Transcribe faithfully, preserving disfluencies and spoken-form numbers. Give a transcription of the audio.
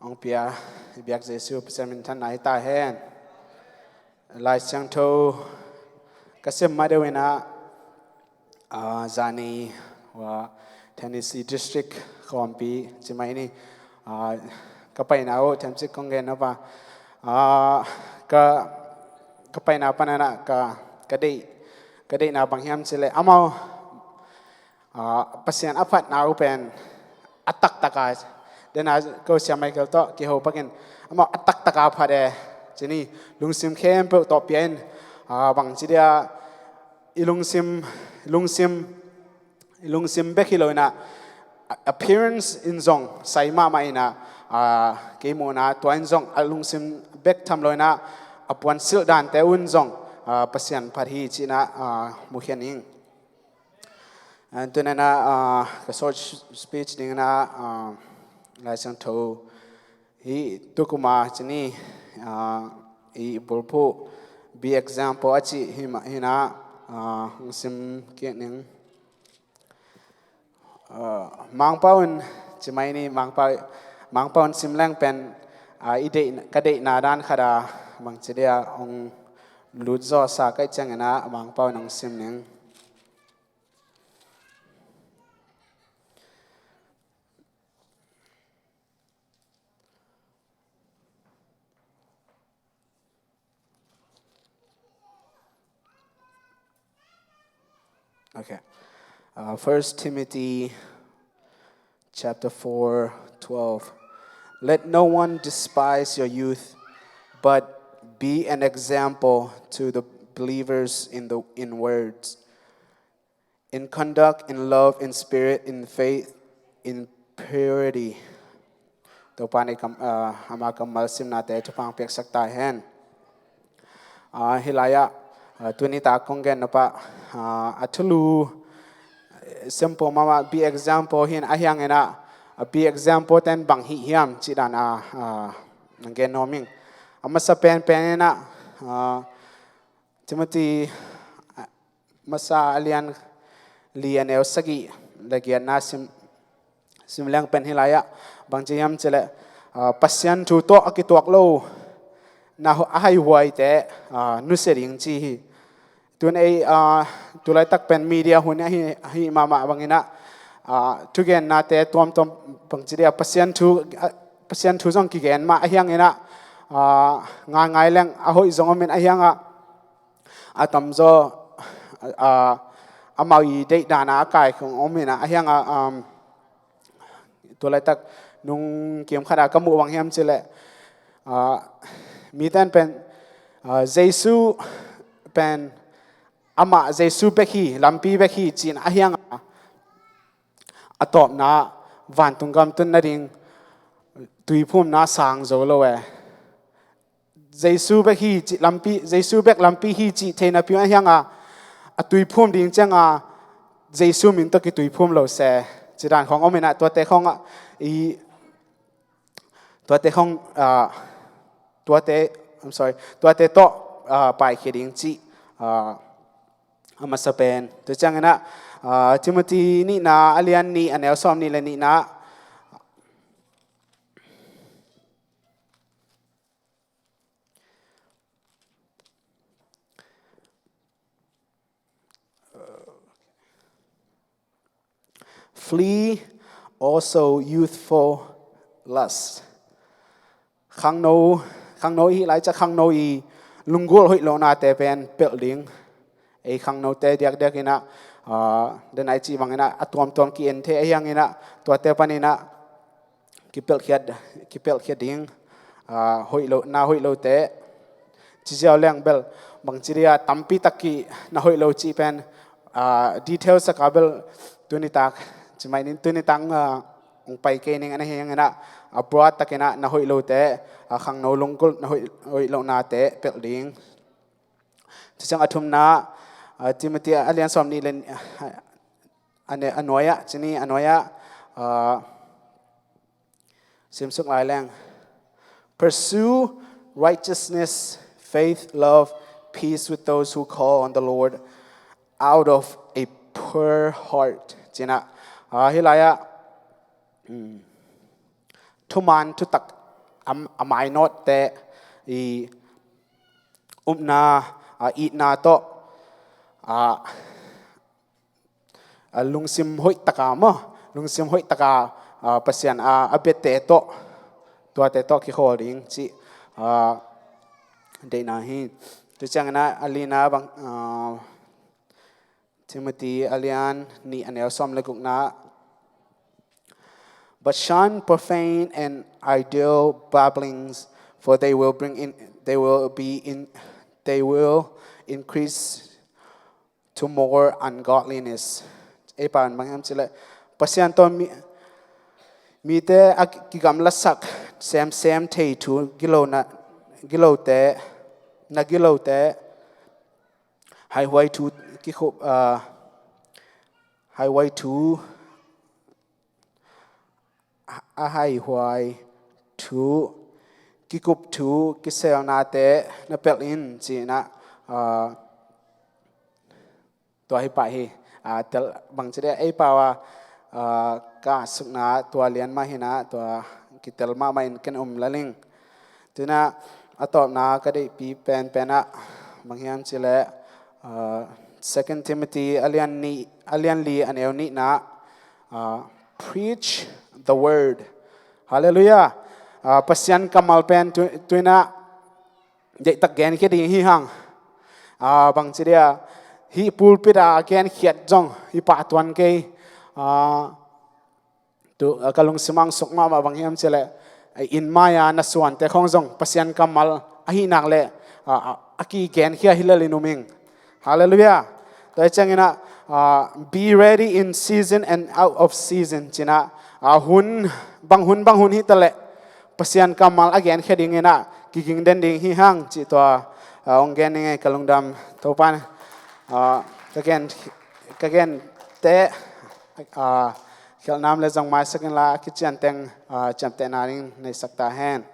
hong pia i biak Jesu Pasian minthanna hi ta hen. Lai Siangtho ka sim ma deuh in ah, ah, zani wa Tennessee District khawmpi ci mai ni, ah, ka paina uh themcik kong gen nop a, ah, ka, ka paina pan in ah ka, ka deih, ka deihna bang hiam cih leh amau, ah, Pasian a phatna uh pen a taktak a, den a ko sia Michael tawh kiho pakin amau a taktak a phat e ci ni, lungsim khempeuh tawh pia in, ah, bang ci dia i lungsim, lungsim, i lungsim bek hi lo in ah, appearance in zong sai mahmah in ah, ah, kei muhna tua in zong a lungsim bek tham lo in ah, a puansilh dante un zong, ah, Pasian phat hi cih in ah, ah, mukhia ning. And tu in ah, ah, ka short speech ding in ah, ah, Lai Siangtho hi, tu kum a ci ni, ah, i bulphuh, be example a cih hi mah hi in ah, ah, hong sim kik ning. Ah, Mangpau in ci mai ni, Mangpau, Mangpau in sim leng pen, ah, i deih, ka deihna dan khat a bang ci dia hong lut zaw sa ka hih ciangin ah Mangpau in hong sim ning. Okay. Uh, First Timothy chapter four, twelve. "Let no one despise your youth, but be an example to the believers in the, in words, in conduct, in love, in spirit, in faith, in purity." Topa in ei kam, ah, ama kammal simnate thupha piaksak ta hen. Ah, hih lai-ah, ah, tuni tak kong gen nop ah, ah, a thulu, eh, simple mahmah, be example hi in, ahi hangin ah, a be example ten bang hih hiam cih dan a, ah, nang gen nuam ing. A masa penpen in ah, ah, Timothy, ah, masa a lian li a neu sagih le giatna sim, sim leng pen hih lai-ah bang ci hiam cih leh, ah, Pasian thu tawh a kituak lo na hu-, a haihuaite, ah, nusia ding ci hi. Tun ei, ah, tu laitak pen media hun ahi, ahi mahmah bangin ah, ah, thugennate tuamtuam bang ci dia Pasian thu, ah, Pasian thu zong kigen mah ahi hangin ah, ah, ngaingai leng a hoih zong om in ahi hang ah, a tamzaw, ah, amau i deih dan a a kaikhong om in ah, ahi hang ah, um, tu laitak nung kim khat a ka muh bang hiam cih leh, ah, miten pen, ah, Jesu pen amah Jesu bek hi, lampi bek hi ci in ahi hang ah, a tawpna vantung gam tun nading tuiphumna sang zo lo e. Jesu bek hi cih lampi, Jesu bek lampi hi cih thei napi un ahi hang ah, a tuiphum ding ciang a Jesu min tawh kituiphum lo se, ci dan khawng om in ah, tuate khawng ah i, tuate khawng, ah, tuate, I'm sorry, tuate tawh, ah, paikhia ding cih, ah, a masa pen. Tua ciangin ah, ah, Timothy nihna a lian nih a neu sawm nih le nihna. Flee also youthful lust. Khangno, khangno i hih lai ciang khangno i lunggulh hoih lohnate pen pelh ding. Ei khangnote diakdiak in ah, ah, den a i cih bangin ah, a tuamtuam ki-en thei ahi hangin ah, tuate panin ah kipelhkhiat, kipelhkhiat ding, ah, hoih lo, na hoih lote. Ci ziau leng bel, bang ci dia tampi tak ki na hoih lo cih pen, ah, details a ka bel tuni tak, ci mai ning tuni tak, ah, hong pai kei ning a, ahi hangin ah, a broad takin ah na hoih lote, ah, khangno lunggulh na hoih, hoih lohnate pelh ding. Tua ciang a thumna, ah, Timothy a lian sawm nih le, ah, a ne-, a nuai-ah, ci ni a nuai-ah, ah, simsuk lai leng. Pursue righteousness, faith, love, peace with those who call on the Lord out of a pure heart. Ci in ah, ah, hih lai-ah, um, thuman thutak a, a mainawtte i upna, a itna tawh, a, a lungsim hoih taka maw, lungsim hoih taka, a, Pasian a, a biate tawh, tuate tawh kikhawl ding cih, a, deihna hi. Tua ciangin a lina bang, a, Timothy a lian nih a neu sawm le gukna. But shun profane and idle babblings, for they will bring in, they will be in, they will increase to more ungodliness. Ei pan bang hiam cileh, Pasian tawh mi, mite a kigamlasak semsem thei thu gilona, gilote, na gilote, haihuai thu kikhup, a, haihuai thu, a haihuai thu, kikup thu, kiselnate na pelh in, ci-in ah, a, tua hi pah hi. A, tel bang ci dia, ei pau a, a, ka sukna tua lian mah hi na, tua kitel mahmah in ken um laling. Tua in ah a tawpna ka deihpi penpen ah bang hiam cileh, a, Second Timothy a lian nih, a lian li a neu nihna, a, preach the word. Halleluiah. A, Pasian kammal pen tu, tu in ah deihtak genkhia ding hi hang. A, bang ci dia, hih pulpit ah a genkhiat zong hi pah tuan kei. A, tu, a, ka lungsim ah hong suk mahmah bang hiam cileh, a, inn mai-a na suante khawng zong Pasian kammal ahih nak leh, a, a, a kigenkhia hi lel in um ing. Halleluiah. Tua hi ciangin ah, a, be ready in season and out of season, ci-in ah, a, hun, bang hun, bang hun hi taleh Pasian kammal a genkhia dingin ah kiging den ding hi hang, cih tua, a, hong gen ning ei. Ka lungdam. Topa in, a, ka gen, ka gente, a, khialhnam le zong maisak inla, kician teng, a, ciamtehna ding neisak ta hen.